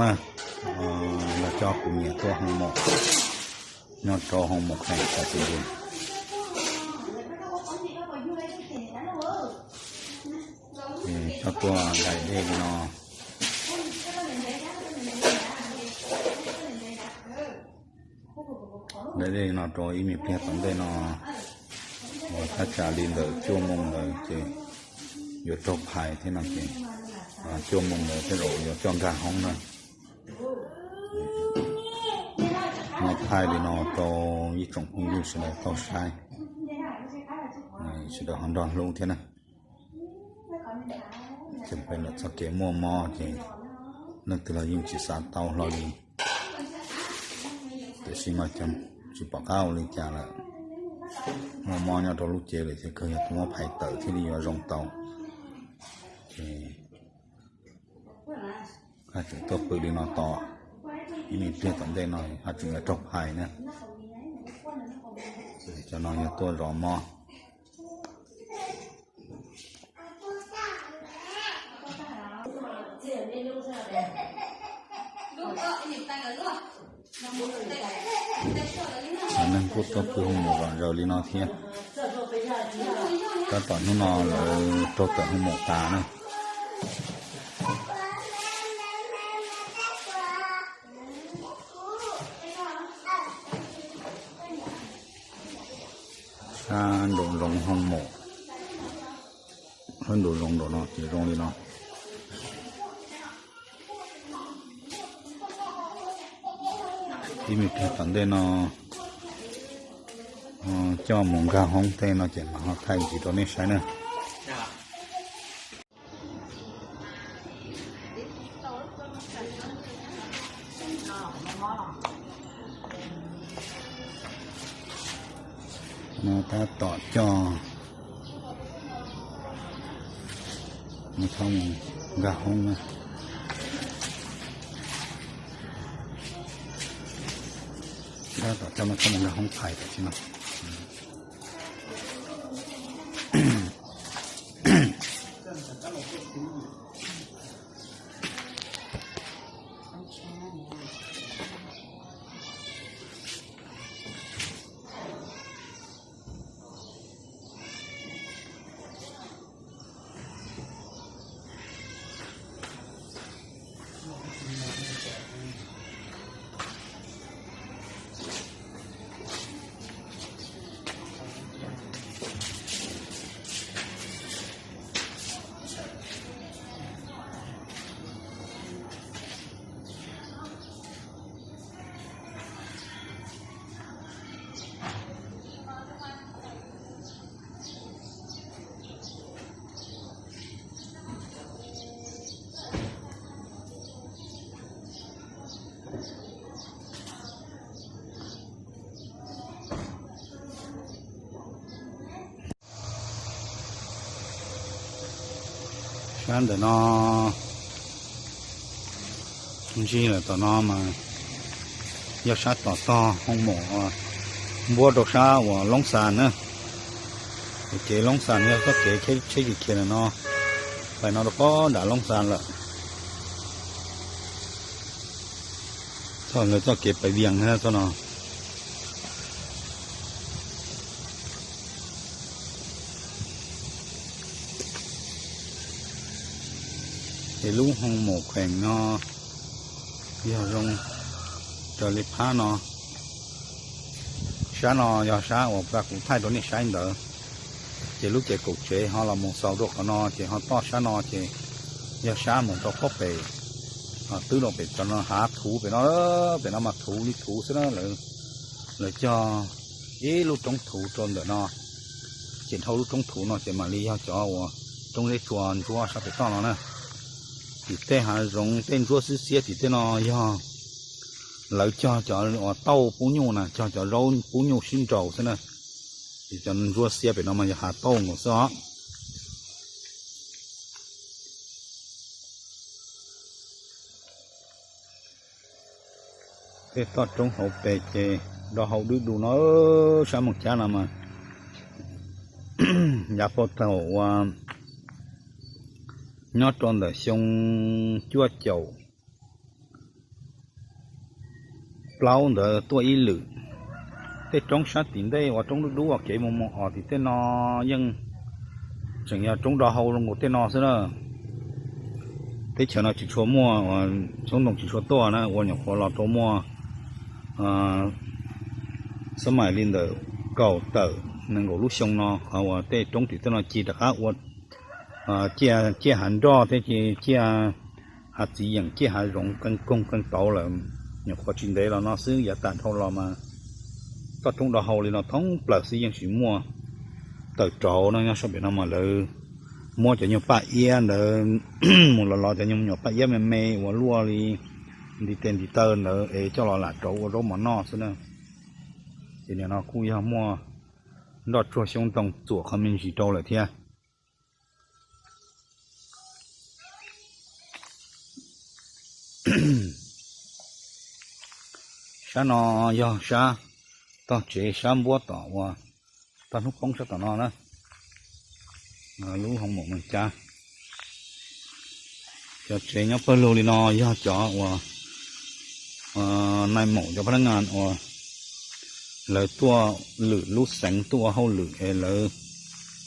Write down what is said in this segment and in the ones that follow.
na, los coj kuv niam tuaj hoo maum, nyob rau hoo maum kheem xav tis li. Coj tuaj daim dej li no, daim dej no rau ib me pliag tom ntej no, uas thaj tsam li ntawm cuaj moos ntawd ces yuav raug phais thiab no ces cuaj moos ntawd tej zaum yuav coj nkag hoob na. Muab thaij li no rau ib tsoom phooj ywg sawv daws tau saib, sawv daws ho nrog hlub thiab na. Ces peb lawm txoj kev muaj mob ces leej twg los yeej tsis xav tau hlo li. Tiam sis mas tsis pom qab ua li cas lawm, muaj mob nyob rau lub cev lawm ces kawg yog tus muab phais tawm thiaj li yuav zoo tau. Ces haj tseem tuaj pw li no tos ib me pliag tom ntej no haj tseem yuav raug phais na. Cov no yog tuaj zov mob. Neeg kuj tuaj pw hoo maum zom zaws li no thiab. Tab tom hnub no lawv raug tawm hoo maum tas na. Sab nraum zoov hoo maum, sab nraum zoov nraum no ces zoo li no. Ib me pliag tom ntej no coj mus nkag hoob tej no ces mam ho thaij ntxiv rau nej saib na. No tab tom coj Muab thauj mus nkag hoob na. Tab tom coj muab thauj mus nkag hoob phais tam sim no. Sab ntawm no, ntsig lawm tom no mas yog sab tom tog hoo mom npuab rau sab uas Loob Xas na. Kev Loob Xas yog txoj kev tsheb tsis khiav ntawm no, pais no rau pob nram Loob Xas lawm. Txoj, txoj kev pais Vias na txoj no. Ces lub hoo mom kheem no yog zoo raws li phab no. Sab no yog sab uas kuv thaij rau nej saib ntawd. Ces lub ces kaum tsev ho los mus xaus rau qhov no ces ho toj sab no ces yog sab mus rau pob pem, twb rau pem cov no hav thuv pem no, pem no mas thuv li thuv xwb na. Lawv cog ib lub roob thuv rau ntawm no, ces dhau lub roob thuv no ces mam li yog cov uas roob zeb tsua ntsuab sab pem toj no na. Tim tej hav zoov tej ntsuab xiab xiab tim tej no yog lawv cog cov uas tauj pub nyuj na, cog cov zaub pub nyuj sib nraus xwb na. Ces cov ntsuab xiab pem no mas yog hav tauj nkaus xwb os. Tej toj roob hauv pes ces do hau dwb du no, sab moos cab no mas yav puag thaum uas nyob rau ntawm xyoo cuaj caum plaub ntawd tuaj ib lwm. Tej roob sab tim ntej uas roob dub dub kev mus mus os tim tej no yeej tseem yog roob do hau zoo nkaus tej no xwb na. Teb chaws no tsis tshua muaj, xyoob ntoo tsis tshua tuaj na, ua nyuam qhuav los rau muaj xab mais li ntawm kaum tawm nees nkaum lub xyoo no qhov uas tej roob tim tej no ci rov qab ua ciaj hav nroj thiab ciaj hav txiv yeem ciaj hav zoov qee koog qee tauv lawm. Nyuam qhuav tsis ntev los no xwb, yav tas dhau los mas toj roob do hau li no thoob plaws xwb yeej tsis muaj. Tawm rauv no nyob sab pem no mas lawv muab cov nyuag paj iab ntawd mus los los cov nyuag me nyuam paj iab me me uas luaj li ntiv tes ntiv taw ntawd es coj los lam rauv ua zaub mov noj xwb na. Ces nim no kuj yog muaj nroj tsuag xyoob ntoo txuam qhov me ntsis rau lawm thiab. Sab no yog sab tog tsev sab npuab tom uas tog hnub poob sab tom no na, lub hoo maum Meeg Cab. Cov tsev nyob pawg lug li no yog cov uas nai maum cov phab nab nas uas lawv tuaj lwm lub xeev tuaj ua hauj lwm es lawv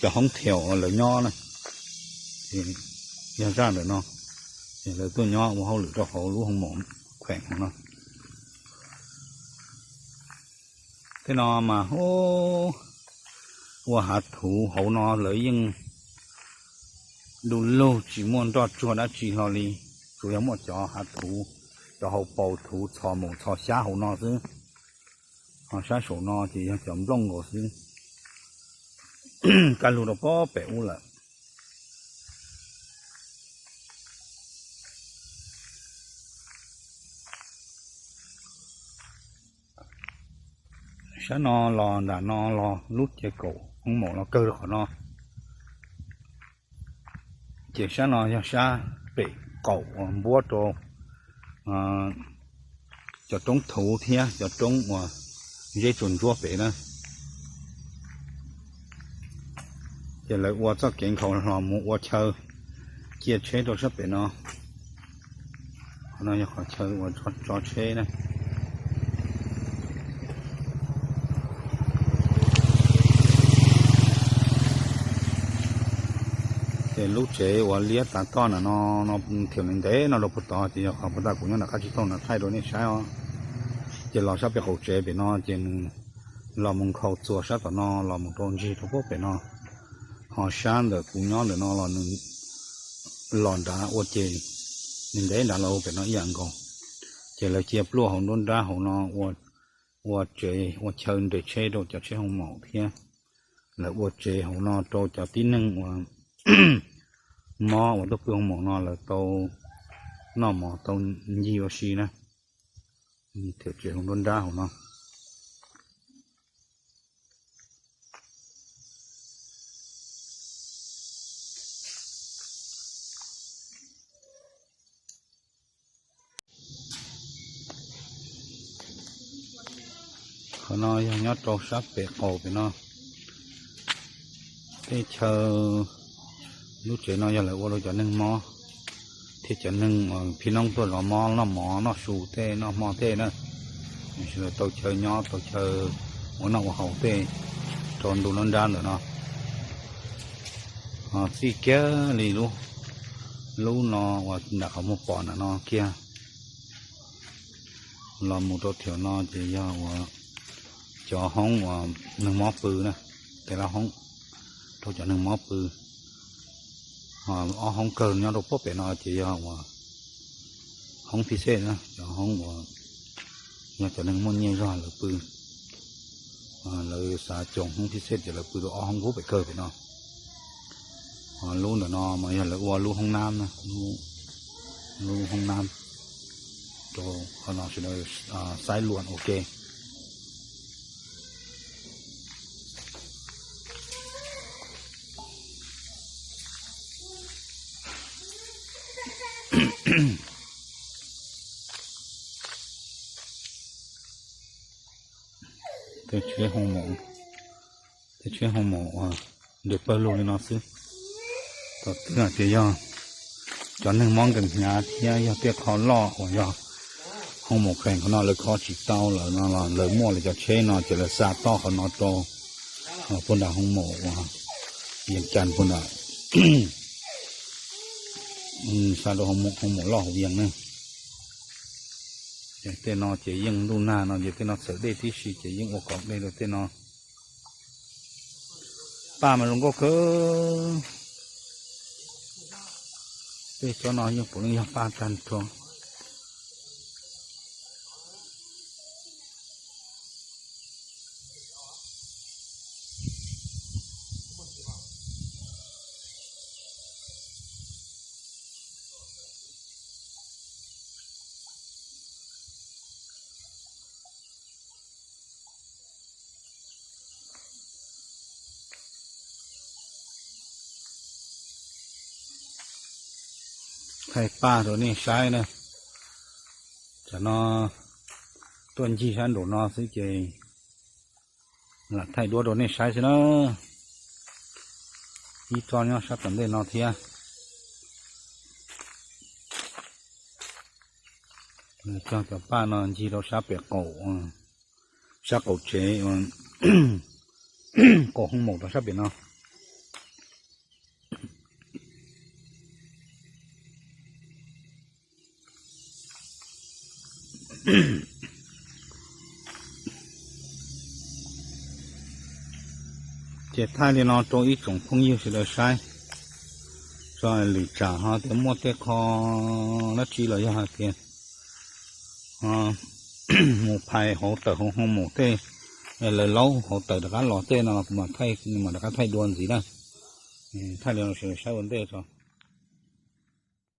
cov hoob thiaum uas lawv nyob na, yog zaj ntawm no, es lawv tuaj nyob ua hauj lwm rau hauv lub hoo maum kheem no. Tej no mas hu ua hav thuv hauv no lawv yeej du lug tsis muaj nroj tsuag dab tsi hlo li, tsuas yog muaj cov hav thuv, cov hauv paus thuv txhos maum txhos xyab hauv no xwb. Ho sab saum no ces yog cov nplooj nkaus xwb, kaj lug rau pob pem ub lawm. Sab no los nram no los lub ces kaum hoo maum los kawg rau qhov no. Ces sab no yog sab pem qaum uas npuab rau cov roob thuv thiab cov roob uas zeb tsuas ntsuab pem na. Ces lawv ua txoj kev nkhaus hlo mus ua chaw cia tsheb rau sab pem no. Qhov no yog qhov chaw uas tso tsheb na. Ces lub tsev uas liab tas toj na no, no thiam ntev ntev no rau puag tod ces yog qhov puag ta kuv nyob nram qab tsib taug no thaij rau nej saib os. Ces los sab pem qaum tsev pem no ces nws los mus nkhaus txuas sab tom no los mus rau ntsig rau puag pem no. Ho sab ntawm kuv nyob ntawm no los nws los nrad ua ces nws ntev nrad los ua pem no ib yam nkaus. Ces lawv cia pluaj hauv nruab nrab hauv no ua tsev ua chaw nres tsheb rau cov tsheb hoo maum thiab. Lawv ua tsev hauv no rau cov tib neeg uas mob uas tuaj pw hoo maum no lawv tau noj mov tau ncig ua si na. Thiab tsev hauv nruab nrab hauv no. Qhov no yog nyob rau sab pem qaum pem no. Tej chaw lub tsev no yog lawv ua rau cov neeg mob thiab cov neeg phib noob tuaj zov mob noj mov noj su tej noj hmo tej na. Sawv daws tau chaw nyob tau chaw ua noj ua haus tej rau ntu nruab nrab ntawm no. Ho txij kiag li lub, lub no uas nram qhov muag pom nram no kiag los mus rau thiam no ces yog uas cov hoob uas neeg mob pw na, tej lab hoob rau cov neeg mob pw. Ob hoob kawg nyob rau puag pem no ces yog uas hoob phij xej na, cov hoob uas yog cov neeg muaj nyiaj zog lawv pw. Lawv xav coos hoob phij xej ces lawv pw rau ob hoob puag pem kawg pem no. Lub ntawm no mas yog lawv ua lub hoob nab na, lub hoob nab rau qhov no sawv daws saib luam ua ke. Tej tsheb hoo maum, tej tsheb hoo maum uas nres pawg lug li no xwb. Tom twg hais tias yog cov neeg mob nkees hnyav thiab yog tej qho loj uas yog Hoo maum kheem qhov no lawv kho tsis tau lawm no los lawv muaj lawv cov tsheb no ces lawv xa toj qhov no rau puag nram hoo maum uas Vias Cas puag nram, xa rau hoo maum loj hauv Vias na. Ces tej no ces yeej ntuj nag no ces tej no txawm dej tib si ces yeej ua kom dej rau tej no. Paj mas zoo nkauj kawg. Tej tsob no yeej puav leej yog paj tag nrho. Thaij paj rau nej saib na. Tam no tuaj ncig sab nraum no xwb ces lam thaij duab rau nej saib xwb na. Ib tsob nyob sab tom ntej no thiab. Cog cov paj no ncig rau sab pem qaum, sab qaum tsev, qaum hoo maum rau sab pem no. Ces thaij li no rau ib tsoom phooj ywg sawv daws saib, tso lwm tsam ho tias muaj tej qho dab tsi los yog hais tias mus phais hauv tawm hauv hoo maum tej, lawv laub hauv tawm rov qab los tej no los kuv mam thaij, mam rov qab thaij dua ntxiv na. Thaij li no sawv daws saib ua ntej tso.